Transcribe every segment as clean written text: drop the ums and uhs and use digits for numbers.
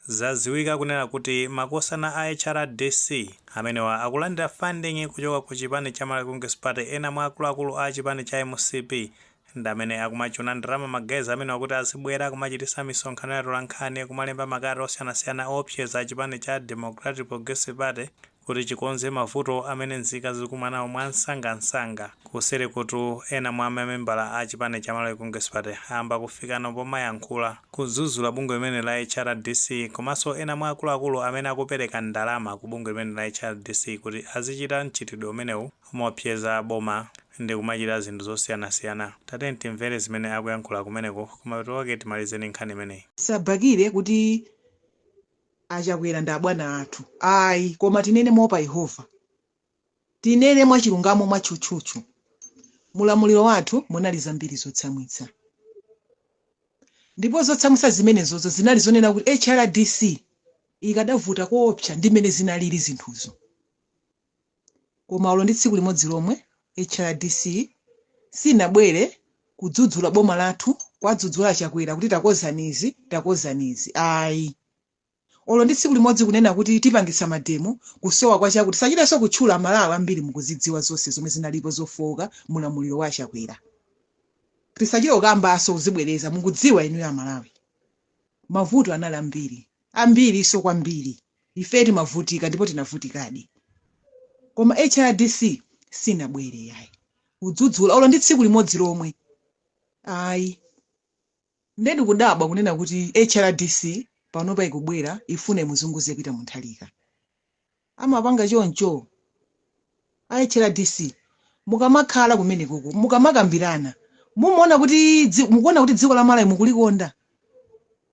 Zadziwika kunena kuti makosana a HRDC amenewa akulandira funding kuchoka ku chipani cha Malawi Congress Party. Ena mwa akuluakulu a chipani cha MCP ndi amene akumachuna ndalama ma guys amenewa kuti azibwera kumachitisa misonkhano ya atolankhani, kumalemba makalata osiyanasiyana oopseza chipani cha Democratic Progressive Party kuti chikonze mavuto amene nzika zikumana nawo mwansangansanga. Kuseri kutu ena mwa mamembala a chipani cha Malawi Congress Party ayamba kufikano pomayankhula kudzudzula bungwe limene la HRDC, komanso ena mwa akuluakulu amene akupereka ndalama ku bungwe limene la HRDC kuti azichita mchitidwe umenewu umaopseza boma ndi kumachita zinthu zosiyanasiyana. Tatiyeni timvere zimene akuyankhula kumeneko, kumapeto kwake timalizeni nkhani imeneyi. Sabakire kuti Achakwera ndi abwana athu ayi, koma tinene moopa Yehova, tinene mwachilungamo, mwatchutchutchu, mulamuliro wathu munali zambiri zotsamwitsa, ndipo zotsamwitsa zimenezozo zinali zonena kuti HRDC ikadavuta koopsa ndi mmene zinalili zinthuzo. Koma olo ndi tsiku limodzi lomwe HRDC sinabwere kudzudzula boma lathu, kwadzudzula Chakwera kuti takozani izi, takozani izi, ayi. Olo ndi tsiku limodzi kunena kuti tipangitsa mademo, kusowa kwa chakuti, sachitanso kutchula. Malawi ambiri mukuzidziwa zonse zomwe zinalipo zofowoka mulamuliro wa Chakwera. Tisachite kukambanso kuzibwereza, mukudziwa inuyo Amalawi. Mavuto anali ambiri, ambiriso kwambiri. Ife timavutika ndipo tinavutikadi, koma HRDC sinabwere yayi kudzudzula olo ndi tsiku limodzi lomwe, ayi. Ndedi kudabwa kunena kuti HRDC panopa ikubwera ifune muzunguze Peter Mutharika. Amapanga choncho a HRDC? Mukamakhala kumenekoko, mukamakambirana, mumaona kuti mukuona kuti dziko la Malawi mukulikonda?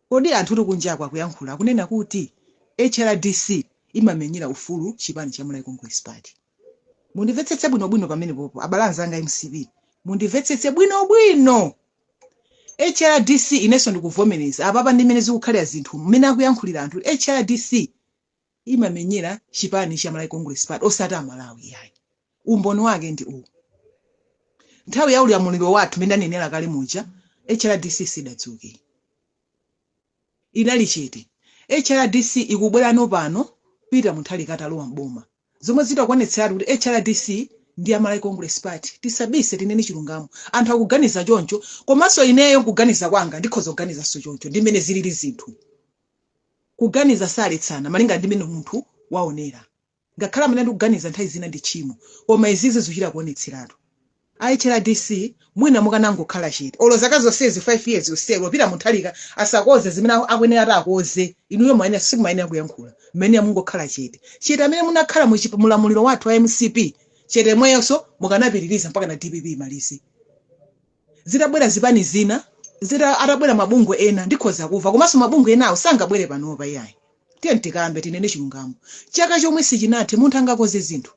Kodi anthu tikunjakwa akuyankhula, akunena kuti HRDC imamenyera ufulu chipani cha Malawi Congress Party. Mundimvetsetse bwinobwino pamene popo, abale anzanga MCP, mundimvetsetse bwinobwino. HRDC, inenso ndikuvomereza apapa ndi mmene zikukhalira zinthu, mmene akuyankhulira anthu, HRDC imamenyera chipani cha Malawi Congress Party, osati Amalawi yayi. Umboni wake ndi uwu: nthawi ya ulamuliro wathu, mmene ndanenera kale muja, HRDC sidadzuke, inali chete. HRDC ikubwerano pano Peter Mutharika atalowa mboma, zomwe zitakuonetseratu kuti HRDC ndi Amalawi Congress Party. Tisabise, tinene chilungamo. Anthu akuganiza choncho, komanso ineyo nkuganiza kwanga ndikhoza kuganizanso choncho. Ndi mmene zilili zinthu. Kuganiza saletsana, malinga ndi mmene munthu waonera. Ngakhale amene ndikuganiza nthawi zina ndi tchimo, koma izizi zikuchita kuonetseratu. A HRDC, mwina mukanangokhala chete olo zaka zonsezi, 5 years yonseyo, Peter Mutharika asakoze zimene akuyenera ati akoze, inuyo mayenera sikumayenera kuyankhula. Mmene mungokhala chete chete amene munakhala mulamuliro wathu wa MCP, chete mweyonso mukanapitiriza mpaka na DPP imalize. Zitabwera zipani zina, zita atabwera mabungwe ena, ndikhoza kuva. Komanso mabungwe enawo sangabwere panopa iyayi. Tiye tikambe, tinene chilungamo. Chaka chomwe sichinathe, munthu angakoze zinthu?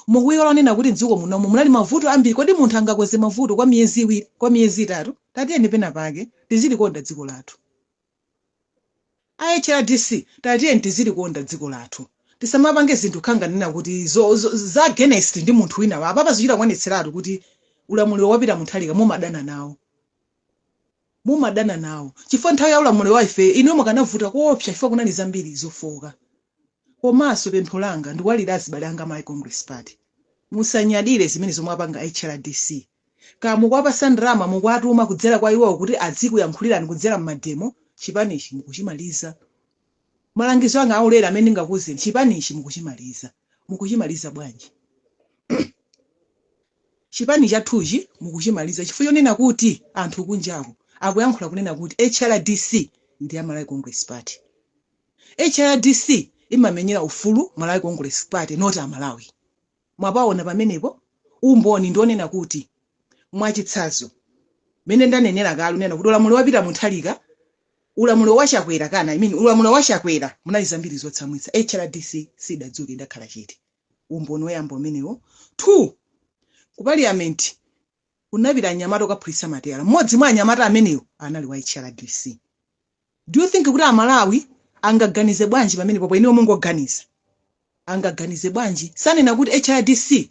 Mukuyiwala onena kuti mdziko munomu munali mavuto ambiri. Kodi munthu angakoze mavuto kwa miyezi 2, kwa miyezi 3? Tatiyeni pena pake tizilikonda dziko lathu. A HRDC, tatiyeni tizilikonda dziko lathu. Tisamapange zinthu khanganena kuti za against ndi munthu wina. Apapa zichita kuonetseratu kuti ulamuliro wa Peter Mutharika mumadana nawo, mumadana nawo, chifukwa nthawi ya ulamuliro wa ife inuyo mukanavuta koopsa, chifukwa kunali zambiri zofowoka. Komanso pempho langa ndikuwalira azibale anga Malawi Congress Party, musanyadire zimene zomwe apanga HRDC. Ka mukuwapasa ndalama, mukuwatuma kudzera kwa iwowo kuti azikuyankhulirani kudzera mmademo, chipanichi mukuchimaliza. Malangizo anga aulere amene ndingakuwuzeni, chipanichi mukuchimaliza. Mukuchimaliza bwanji? Chipani chathuchi mukuchimaliza, chifukwa chonena kuti anthu kunjako akuyankhula kunena kuti HRDC ndi ya Malawi Congress Party, HRDC imamenyera ufulu Malawi Congress Party, not Amalawi. Mwapaona pamenepo? Umboni ndionena kuti, mwachitsanzo, mene ndanenera kale unena kuti ulamuliro wa Peter Mutharika, ulamuliro wa Chakwera kana, I mean, ulamuliro wa Chakwera, munali zambiri zotsamwitsa. HRDC sidadzuke, idakhala chete. Umboni woyamba umenewo. Two, ku parliament kunapita anyamata okaphulitsa mateyala. Mmodzi mwa anyamata amenewo anali wa HRDC. Do you think kuti Amalawi angaganize bwanji pamene popo? Inewo mungoganiza, angaganize bwanji? Sanena kuti HRDC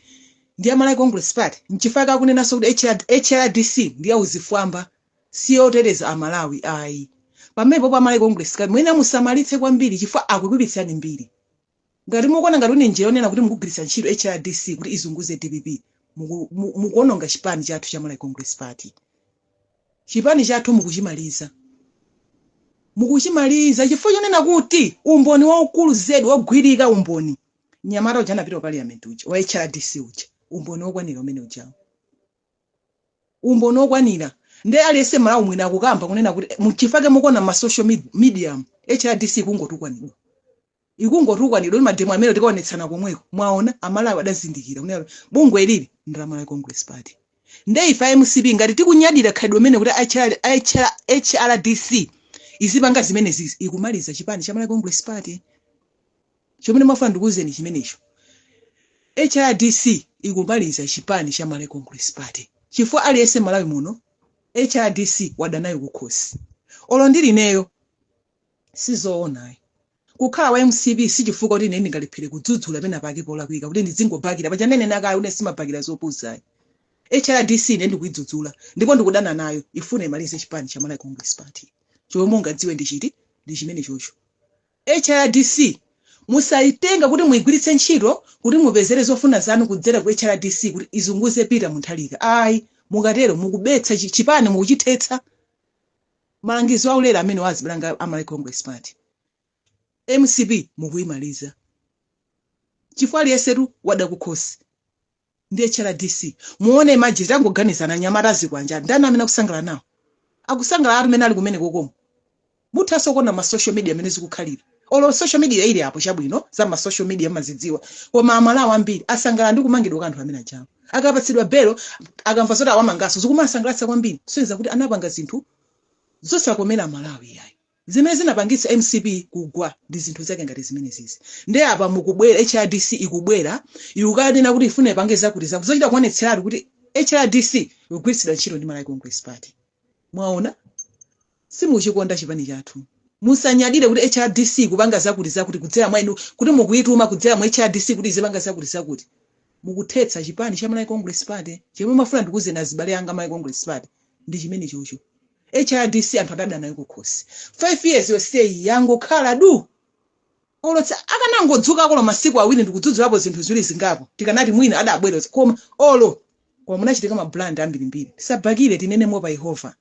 ndi ya Malawi Congress Party? Nchifukwa kakunenanso kuti HRDC ndi ya uzifwamba, siyoteteza Amalawi ayi. Pamenepo pamalawi Congress Party mwina musamalitse kwambiri, chifukwa akukupitsani mbiri. Ngati mukuona ngati une njira yonena kuti mukugwiritsa ntchito HRDC kuti izunguze DPP, mukuononga chipani chathu cha Malawi Congress Party. Chipani chathu mukuchimaliza, mukuchimaliza, chifukwa chonena kuti umboni waukulu zedi wogwirika, umboni mnyamata uja anapita ku parliament uja wa HRDC uja, umboni wokwanira umene ujawo, umboni wokwanira. Ndi aliyense Malawi mwina akukamba kunena kuti muchifake mukuona ma social medium HRDC ikungotukwanidwa, ikungotukwanidwa. Ma demo amene tikaonetsana komweko, mwaona Amalawi adazindikira kunena kuti bungwe ilili ndi la Malawi Congress Party. Nde ife MCP ngati tikunyadira khalidwe imene kuti HRDC izipanga zimene zizi, ikumaliza chipani cha Malawi Congress Party. Chomene mafuna ndikuwuzeni chimenecho, HRDC ikumaliza chipani cha Malawi Congress Party, chifukwa aliyense Malawi muno HRDC wadanayo kukhosi. Olo ndili neyo, sizoonayi kukhala wa MCP sichifukwa kuti ine ndingalephere kudzudzula pena pake polakwika, kuti ndizingobakira paja nene nakale une simabakira zopuzayi. HRDC ine ndikuyidzudzula ndipo ndikudana nayo, ifune imalize chipani cha Malawi Congress Party. Chomwe mungadziwe ndi chiti? Ndi chimene chocho. HRDC musayitenga kuti muyigwiritse ntchito kuti mupezere zofuna zanu kudzera ku HRDC kuti izunguze Peter Mutharika, ayi. Mukatero mukubetsa chipani, mukuchithetsa. Malangizo aulere amene wazibulanga a Malawi Congress Party, MCP mukuyimaliza, chifukwa aliyensetu wada kukhosi ndi HRDC. Muone, imagine, tangoganizana, nyamata zikwanja, ndani amene akusangalala nawo? Akusangalala amene ali kumene kokomo. Muthanso kuona ma social media amene zikukhalira. Olo social media ili apo, chabwino, za ma social media mazidziwa, koma Amalawi ambiri asangalala ndi kumangidwa kwa anthu amene ajawo. Akapatsidwa belo, akamva zoti awamangaso, zikumasangalatsa kwambiri, kusonyeza kuti anapanga zinthu zosakomera Amalawi yayi. Zimene zinapangitsa MCP kugwa ndi zinthu zake ngati zimene zizi. Ndi apa mukubwera, HRDC ikubwera, ikukanena kuti ifune ipange zakuti zakuti, zochita kuonetseratu kuti HRDC ikugwiritsidwa ntchito ndi Malawi Congress Party. Mwaona, simuchikonda chipani chathu. Musanyadire kuti HRDC kupanga zakuti zakuti kudzera mwa inu, kuti mukuyituma kudzera mu HRDC kuti izipanga zakuti zakuti, mukuthetsa chipani cha Malawi Congress Party. Chomwe mafuna ndikuwuzeni azibale anga Malawi Congress Party ndi chimene chocho. HRDC anthu adada nayo kukhosi. 5 years yonseyi yangokhala du. Olotsa akanangodzuka kolo masiku 2 ndikudzudzulapo zinthu ziwiri zingapo, tikanati mwina adabwera, koma olo koma munachitika ma blunder ambirimbiri. Tisabakire, tinene mopa Yehova,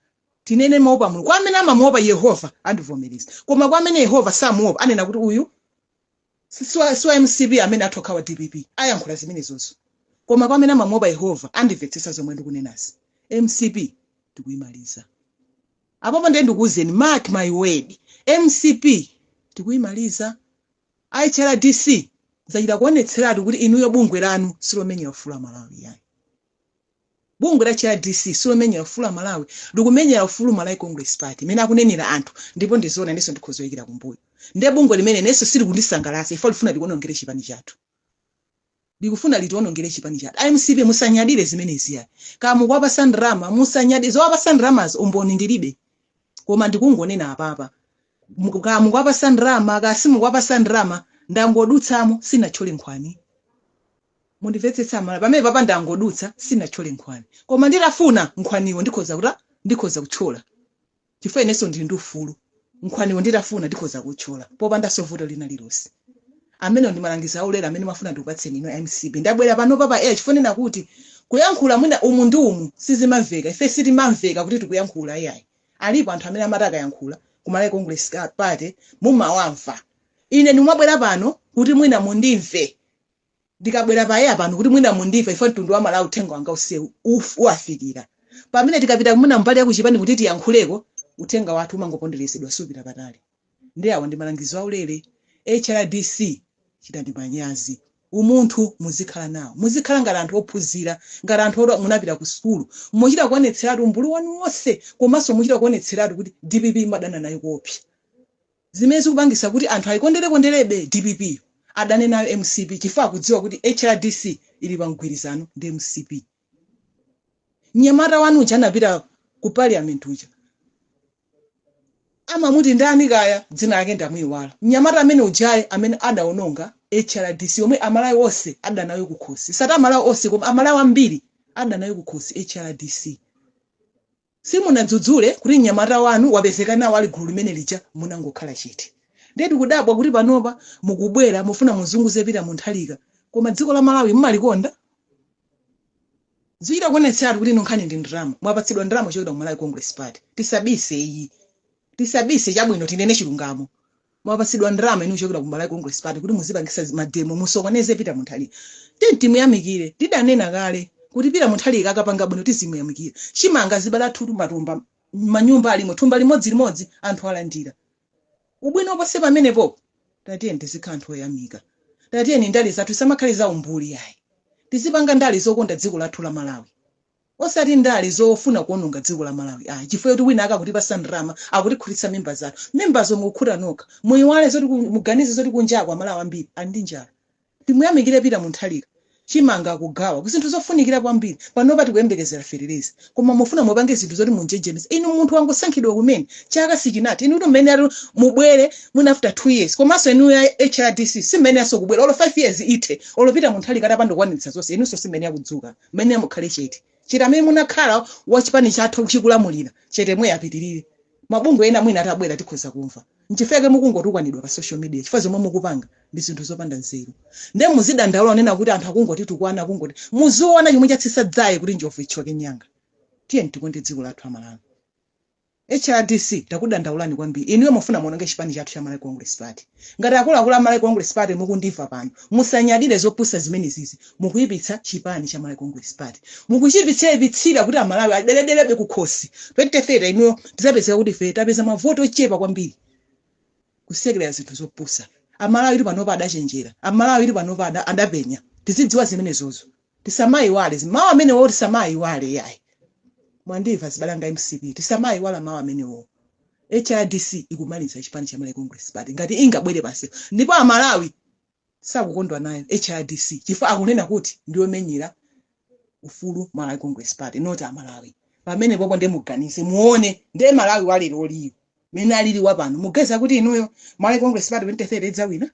tinene mopa Mulungu. Kwa amene amamuopa Yehova andivomereza, koma kwa amene Yehova samuopa anena kuti uyu siwa MCP, amene athu wa DPP ayankhula zimenezozo. Koma kwa amene amamuopa Yehova andimvetsetsa zomwe ndikunenazi. MCP tikuyimaliza apopo. Ndiye ndikuwuzeni, mark my word, MCP tikuyimaliza. HRDC zachita kuonetseratu kuti inuyo bungwe lanu silomenyera ufulu wa Malawi yayi. Bungwe la HRDC silomenyera ufulu wa Malawi, likumenyera ufulu Malawi Congress Party imene akunenera anthu, ndipo ndizoona, nenso ndikhozoyikira kumbuyo. Ndiye bungwe limene nenso silikundisangalatsa, ifo lifuna likuonongere chipani chathu, likufuna litionongere chipani chathu. MCP musanyadire zimenezi yayi. Kama mukuwapasa ndrama, musanyadire zowapasa ndramazo, umboni ndilibe, koma ndikungonena apapa. Kama mukuwapasa ndrama, kasi mukuwapasa ndrama, ndangodutsamo, sinatchole nkhwani. Mundimvetsetsa mala pamene papa, ndangodutsa, sinatchole nkhwani, koma nditafuna nkhwaniwo ndikhoza kuta, ndikhoza kuthyola, chifukwa inenso ndili ndi ufulu. Nkhwaniwo nditafuna ndikhoza kuthyola popandanso vuto lina lilonse. Amene ndi malangizo aulere amene mafuna ndikupatseni ino MCP. Ndabwera pano papa chifukwa nena kuti kuyankhula mwina umu ndi umu sizimamveka. Ife sitimamveka kuti tikuyankhula iyayi. Alipo anthu amene amati akayankhula ku Malawi Congress Party mumawamva. Ine ndimabwera pano kuti mwina mundimve. Ndikabwera payeya pano kuti mwina mundimve, ife mtundu wa Malawi uthenga wanga usewu uwafikira. Pamene tikapita mwina mbali yakuchipani kuti tiyankhuleko, uthenga wathu umangoponderezedwa, supita patali. Ndi awa ndi malangizo aulere. HRDC, chitani manyazi, umunthu muzikhala nawo, muzikhala ngati anthu ophunzira, ngati anthu oti munapita ku sukulu. Muchita kuonetseratu umbulu wanu wonse, komanso muchita kuonetseratu kuti DPP imadana nayo kopsa, zimene zikupangisa kuti anthu ayikonderekonderebe DPP, adane nayo MCP, chifukwa akudziwa kuti HRDC ili pa mgwirizano ndi MCP. Mnyamata wanu uja anapita ku parliament uja, amamuti ndani kaya, dzina lake ndamuyiwala. Mnyamata amene ujaye amene adaononga HRDC, yomwe Amalawi onse adanayo kukhosi, sati Amalawi onse, koma Amalawi ambiri adanayo kukhosi HRDC. Simunadzudzule kuti mnyamata wanu wapezeka nawo ali gulu limene lija, munangokhala chete. Ndiye tikudabwa kuti panopa mukubwera mufuna muzunguze Peter Mutharika, koma dziko la Malawi mmalikonda? Zichita kuonetseratu kuti ino nkhani ndi ndalama. Mwapatsidwa ndalama kuchokera ku Malawi Congress Party. Tisabise iyi, tisabise, chabwino, tinene chilungamo. Mwapatsidwa ndalama inu kuchokera ku Malawi Congress Party kuti muzipangisa mademo, musokoneze Peter Mutharika. Timuyamikire, tidanena kale kuti Peter Mutharika akapanga bwino tizimuyamikira. Chimanga zibala athu matumba manyumba alimo, thumba limodzi limodzi anthu alandira. Ubwino ponse pamenepo, tatiyeni tizikhala anthu oyamika. Tatiyeni ndale zathu samakhale za umbuli yayi. Tizipanga ndale zokonda dziko lathu la Malawi, osati ndale zofuna kuononga dziko la Malawi ayi, chifukwa kuti wina akakutipasa ndalama, akutikhutitsa mimba zathu. Mimbazo mukukhuta nokha, muyiwale zoti muganize zoti kunjako Amalawi ambiri ali ndi njala. Timuyamikire Peter Mutharika, chimanga akugawa ku zinthu zofunikira kwambiri. Panopa tikuyembekezera fetereza, koma mufuna mupange zinthu zoti munjejemese. Inu, munthu wangosankhidwa kumene, chaka sichinati. Inu kuti mmene ati mubwere mwina after 2 years, komanso inu ya HRDC simmene yaso kubwera olo 5 years ithe, olo Peter Mutharika atapanda kukwaniritsa zonse, inunso simmene yakudzuka mmene mukhale chete chete. Amene munakhala wachipani chathu chikulamulira chete mwe apitirire. Mabungwe ena mwina atabwera tikhoza kumva. Nchifukwa mukungotukwanidwa pa social media, chifukwa zomwe mukupanga ndi zinthu zopanda nzeru. Nde muzidandaula onena kuti anthu akungotitukwana, akungoti. Muziona chomwe chatsitsa dzaye kuti njovu ithyoke nyanga. Tiye tikonde dziko lathu Amalawi. HRDC, takudandaulani kwambiri. Inuyo mufuna muononge chipani chathu cha Malawi Congress Party. Ngati akuluakulu a Malawi Congress Party mukundimva pano, musanyadire zopusa zimene zizi. Mukuyipitsa chipani cha Malawi Congress Party, mukuchipitsira kuti Amalawi aderederebe kukhosi. 2030 inuyo tizapezeka kuti ife tapeza mavoti ochepa kwambiri kusekerera zinthu zopusa. Amalawi ili panopa adachenjera, Amalawi ili panopa adapenya. Tizidziwa zimenezozo, tisamayiwale mawu amenewo, tisamayiwale yayi. Mwandimva zibalanga MCP? Tisamayiwala mawu amenewo. HRDC ikumaliza chipani cha Malawi Congress Party ngati ingabwere pansi, ndipo Amalawi sakukondwa nayo HRDC chifukwa akunena kuti ndiyomenyera ufulu Malawi Congress Party, not Amalawi. Pamene popo ndiye muganize, muone ndiye Malawi walero oliyo mene alili wapano. Mugeza kuti inuyo Malawi Congress Party 2030 idzawina?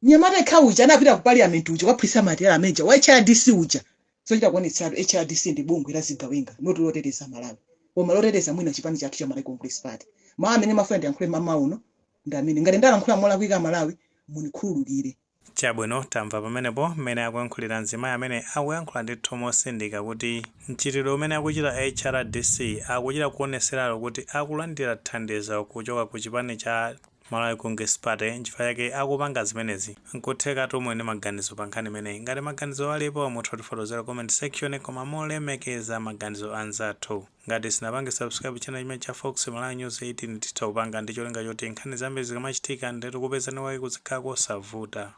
Nyamata ikha uja anapita ku parliament uja kwaphwisa matera ameja wa HRDC uja. Sochita kuonetseratu HRDC ndi bungwe la zigawenga, not loteteza Malawi, koma loteteza mwina chipani chathu cha Malawi Congress Party. Mawu amene mafuna ndiyankhule mama uno ndi amene ngati ndalankhula molakwika, Malawi munikhululukire. Chabwino, tamva pamenepo mmene akuyankhulira mzimayi amene akuyankhula ndithu mosindika kuti mchitidwe umene akuchita HRDC akuchita kuoneseralo kuti akulandira thandizo kuchoka ku chipani cha Malawi Congress Party, nchifukwa chake akupanga zimenezi. Nkutheka tumwe ndi maganizo pa nkhani imeneyi. Ngati maganizo alipo, mutha kutifotokozera comment section, koma molemekeza maganizo anzathu. Ngati sinapange subscribe channel chimene cha Fox Malawi News 18, titha kupanga ndi cholinga choti nkhani zambiri zikamachitika ndetu kupezani wake kuzikhala kosavuta.